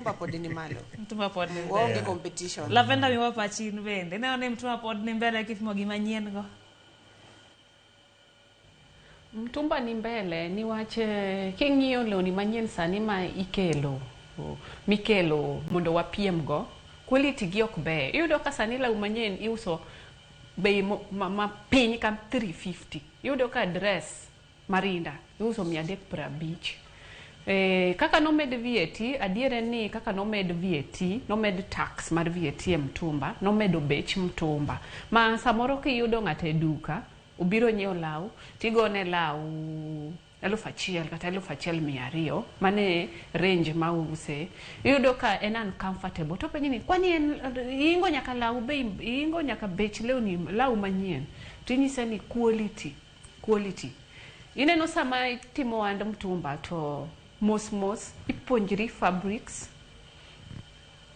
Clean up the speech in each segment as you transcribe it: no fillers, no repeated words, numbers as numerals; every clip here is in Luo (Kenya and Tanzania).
Mtumba pod ni malo. Mtumba pod ni Waonge mbele. competition. Lavenda miwa pachi in bende. Ineno ni mtumba pod ni mbele kipimo gi manyien go. Mtumba ni mbele niwach king'iyo lewni manyien sani ma ikelo mikelo mondo wapiem go quality gi ok beyo. Iyudo ka sani law manyien iuso bei ma piny ka 350. Iyudo ka dress marinda iuso 350. Kaka nomed VAT, adier en ni kaka nomed VAT, nomed tax mar VAT e mtumba, nomedo bech mtumba. Ma samoro kiyudo ng'ato e duka, obiro nyiewo law, tigone law 1000 kata 1200, mano e range ma use. Iyudo ka en uncomfortable. Topenji ni, kwani en iingo nyaka law bei, iingo nyaka bech lewni, law manyien. Tinyise ni quality, quality. Ineno sama itimo ohand mtumba to mos mos ipuonjri fabrics,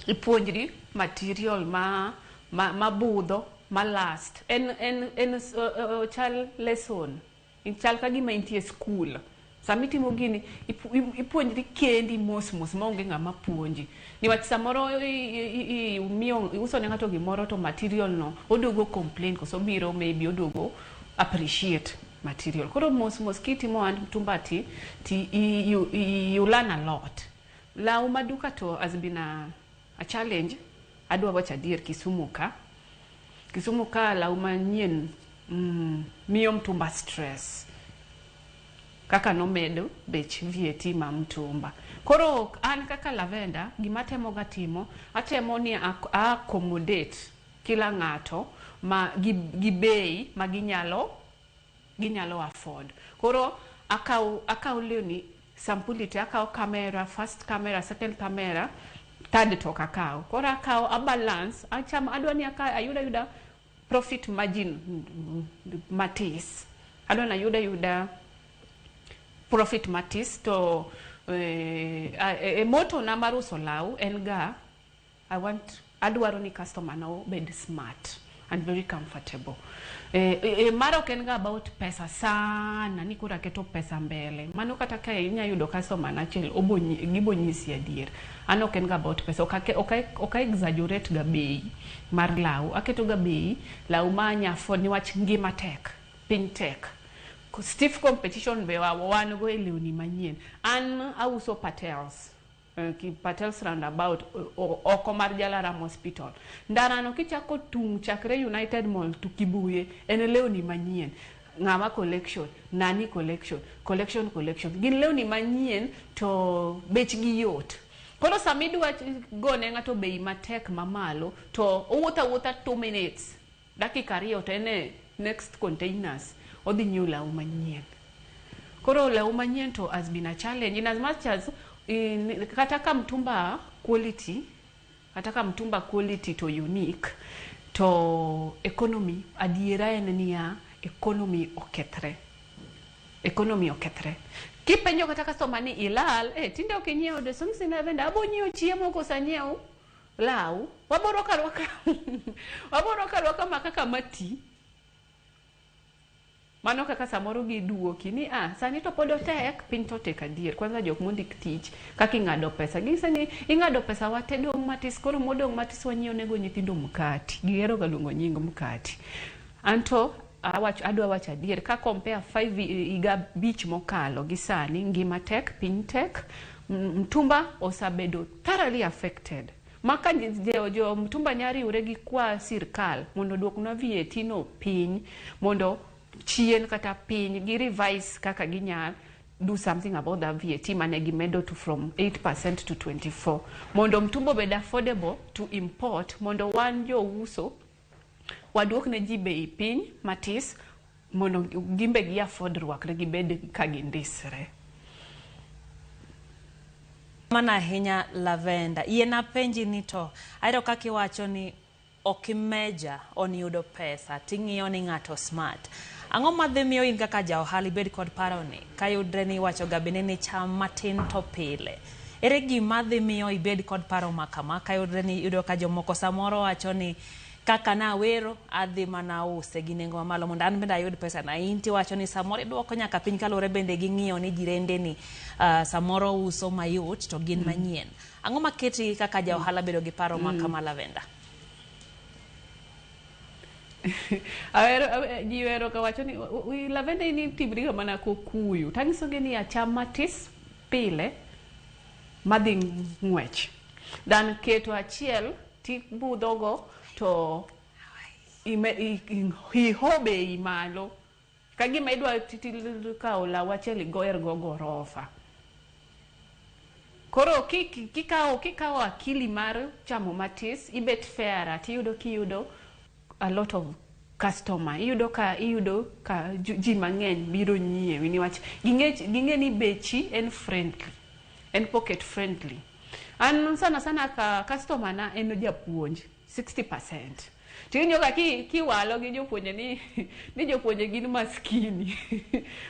ipuonjri material ma budho, ma last. En chal lesson. Chal ka gima intie school. Sama itimo gini, ipuonjri kendi mos mos maonge ng'ama puonji. Niwach samoro imiyo iuso ne ng'ato gimoro to material no oduogo complain koso obiro maybe oduogo appreciate material. Koro mos mos kitimo ohand mtumba ti you learn a lot. Law maduka to has been a challenge. Adwa wacho adier Kisumu ka. Kisumu ka law manyien miyo mtumba stress. Kaka nomedo bech VAT ma mtumba. Koro an kaka Lavenda, gima atemo ga timo, atemo ni accommodate kila ng'ato ma gi bei ma ginyalo afford. Koro akaw lewni sampuli te, akaw camera, first camera, second camera, third to ok akaw. Koro akaw a balance, acham, adwa ni ayud ayuda profit margin matis. Adwa ni ayud ayuda profit matis to motto na mar uso law en ga I want adwaro ni customer na obed smart and very comfortable. Mara ok en ga about pesa sana ni koro aketo pesa mbele. Mano kata ka inya yudo customer na achiel gibo nyisi adier. An ok en ga about pesa, ok exaggerate ga bei mar law. Aketo ga bei law ma anya afford niwach ngima tek, piny tek. Stiff competition be wan go e lewni manyien. An auso Patels. Patels roundabout oko mar Jalaram Hospital. Ndarano kichako tung' chakre United Mall to Kibuye en lewni manyien. Ng'ama collection, nani collection, collection collection. Gin lewni manyien to bechgi yot. Koro sama idwa gone ng'ato bei matek mamalo to owuotho awuotha 2 minutes. Dakika 2 to en e next containers odhi nyiewo law manyien. Koro law manyien to has been a challenge in as much as kata ka mtumba quality, kata ka mtumba quality to unique, to economy, adiera en niya, economy okethre. Economy okethre. Kipenjo kata customer ni ilal, tinde ok inyiewo de something Lavenda, abo nyiewo chiemo koso anyiew law, wabo rwako arwaka, wabo rwako arwaka ma kaka mati. Mano kaka samoro giduoki ni sani to pod otek, piny to tek adier. Kwanza jok mondik tich, kaka ing'ado pesa. Ging'iso ni ing'ado pesa wate dong' matis, koro modong' matis wanyiewo nego nyithindo mkati. Gihero ga luongo nying mkati. Anto adwa wacho adier, ka compare 5 higa 5 mokalo gi sani, ngima tek, piny tek, mtumba osebedo thoroughly affected. Ma ka jo mtumba nya riwre gi kwa sirkal mondo oduoknwa VAT no piny, mondo chien kata piny gi revise kaka ginyal do something about that VAT mane gimedo to from 8% to 24 mondo mtumba obed affordable to import, mondo wan jouso waduok ne ji bei piny matis mondo gimbe gi afford rwakre gibed ka gindisre. Mana ahinya Lavenda, yie napenji ni to ahero kaka iwacho ni ok imeja on yudo pesa ting'iyo ni ng'ato smart. Ang'o madhi miyo in kaka ja ohala ibed kod paro ni kayudre ni iwacho ga bende ni cham matin to pile? Ere gima dhi miyo ibed kod paro ma kama kayudre ni iyudo ka jomoko samoro wacho ni kaka nawero adhi mana use gi nengo mamalo mondo an bende ayud pesa na. In tiwacho ni samoro iduoko nyaka piny kaluwore bende gi ng'iyo ni jirende ni samoro uso mayot to gin manyien. Ang'o maketi kaka ja ohala bedo gi paro ma kama, Lavenda? Ahero ji ohero ka wacho ni Lavenda in itimri ga mana kokuyu. Tanyisogi ni acham matis pile madhi ng'wech. Dan keto achiel tibudhogo to iho bei malo. Ka gima idwa kawo law achiel igoer go gorofa. Koro kikawo akili mar chamo matis, ibet fairer, tiyudo kiyudo a lot of customer. Iyudo ka ji mang'eny biro nyiewi niwach ging'e ni bechi en friendly, en pocket friendly. An sana sana ka customer na en japuonj 60%. Tiwinjo ga kiwalo gi jopuonje ni jopuonje gin maskini.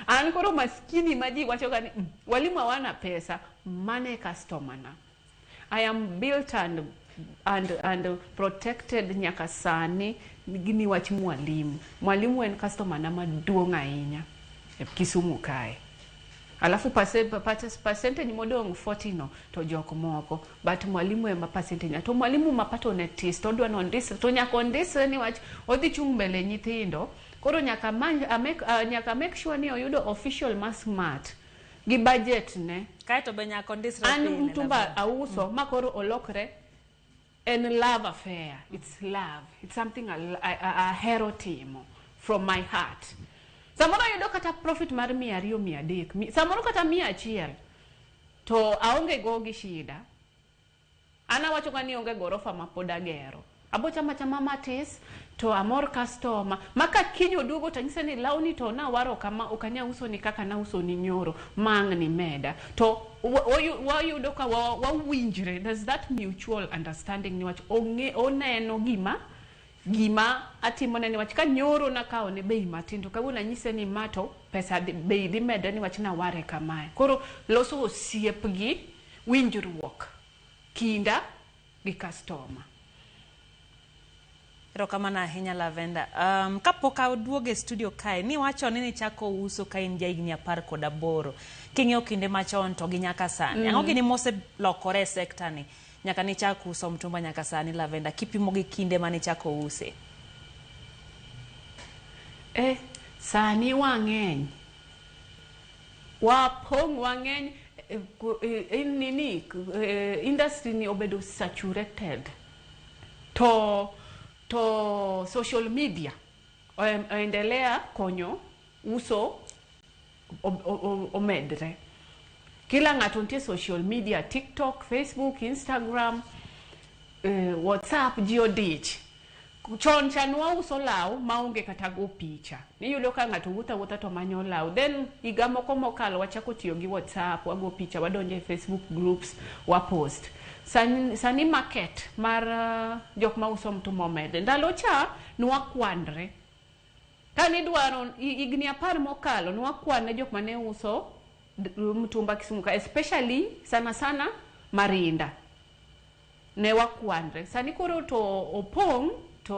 An koro maskini ma ji wacho ga ni walimu hawana pesa, mano e customer na. I am built and protected nyaka sani ni wach mwalimu. Mwalimu en customer na maduong' ahinya e Kisumu kae. Alafu percentage modong' 40 no to jok moko, but mwalimu ema percentage, to mwalimu mapato ne tis, to odwa nondisre, to nyaka ondisre niwach odhi chung' mbele nyithindo. Koro nyaka nyaka make sure ni oyudo official ma smart gi budget ne. Kaeto be nyaka ondisre An pile, mtumba Lavenda. auso ma koro olokre en love affair. It's love, it's something ahero timo from my heart. Samoro ayudo kata profit mar 200, 300, samoro kata 100, to aonge go gi shida. An awacho ga ni onge gorofa ma pod agero, abo chama chama matis to amor customer ma ka kiny oduogo to anyise ni lawni to nawaro kama, ok anya uso ni kaka nauso ni nyoro mang' ni meda, to wayudo ka wawinjre. There's that mutual understanding niwach ong'e oneno gima atimone, niwach ka nyoro nakawo ne bei matin, to kawuono anyise ni ma to pesa bei dhi medre niwach naware kamae. Koro loso osiep gi winjruok kinda gi customer. Erokamano ahinya, Lavenda. Kapok aduogo e studio kae, niwacho ni nichako uso ka in jahigni 18. King'iyo kinde machon to gi nyaka sani, ang'o gini moselokore e sekta ni nyaka nichak uso mtumba nyaka sani, Lavenda, kipimo gi kinde manichako use? Sani wang'eny, wapong' wang'eny, nini, industry ni obedo saturated, to social media oendelea konyo uso omedre. Kila ng'ato nitie social media, TikTok, Facebook, Instagram, WhatsApp, ji odich. Chon cha nwauso law maonge kata go picha, niyudo ka ng'ato wuotho awuotha to manyo law. Then higa moko mokalo wachako tiyo gi WhatsApp, wago picha, wadonjo e Facebook groups, wapost. Sani market mar jok mauso mtumba omedre. Ndalo cha nwakwanre kanidwaro higni 10 mokalo, nwakwan jok mane uso mtumba Kisumu ka, especially sana sana marinda, ne wakwanre. Sani koro to opong', to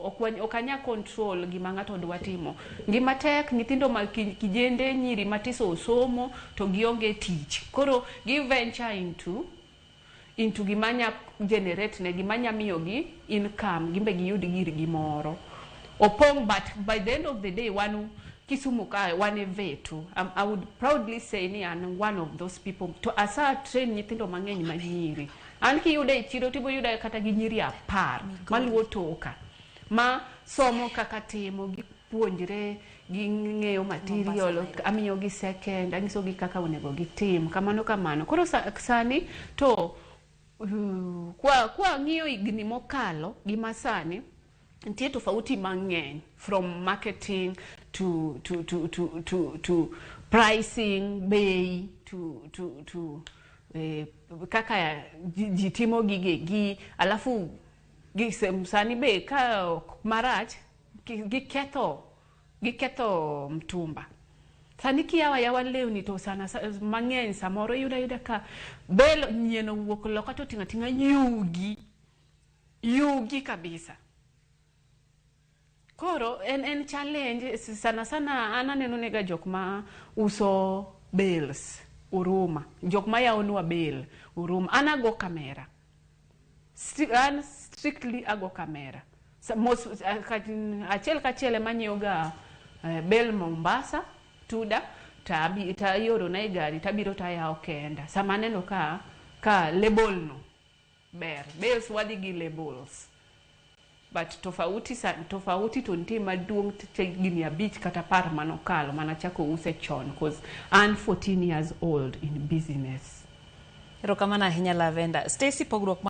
ok anya control gima ng'ato dwa timo. Ngima tek, nyithindo ma kijende, nyiri matiso osomo to gionge tich, koro gi venture into gima nya generate ne, gima nya miyogi income, gimbe giyud girgi moro. Opong', but by the end of the day wan Kisumu kae wan e vetu. I would proudly say ni an one of those people to asa train nyithindo mang'eny ma nyiri. An kiyuda e chiro tibo yuda kata gi nyiri 10 maluwo toka, ma somo kaka timo, gipuonjre, ging'eyo material, amiyogi second, anyisogi kaka onego gitim kamano kamano. Koro sani to kwa ng'iyo higni mokalo gi masani, nitie tofauti mang'eny, from marketing to pricing, bei, to kaka ji timo gigegi. Alafu sani be ka ok marach, giketho mtumba. Sani kiyawo ayawa lewni to sana mang'eny samoro iyudo ayuda ka bel nyien owuok loka to oting'o ating'a yugi yugi kabisa. Koro en challenge sana sana. An aneno nega jok ma uso bales. Huruma. Jok mayawonwa bale, huruma. An ago kamera. An strictly ago kamera. Mos, achiel kachiel ema anyiewo ga bale Mombasa, Tudor, ta iorona e gari tabiro tayawo kenda. Sama aneno ka label no ber. Bales wadhi gi labels. But tofauti, tofauti to nitie maduong' higni 5 kata 10 manokalo manachako use chon, 'cause an 14 years old in business. Erokamano ahinya, Lavenda. Stacy, pogruok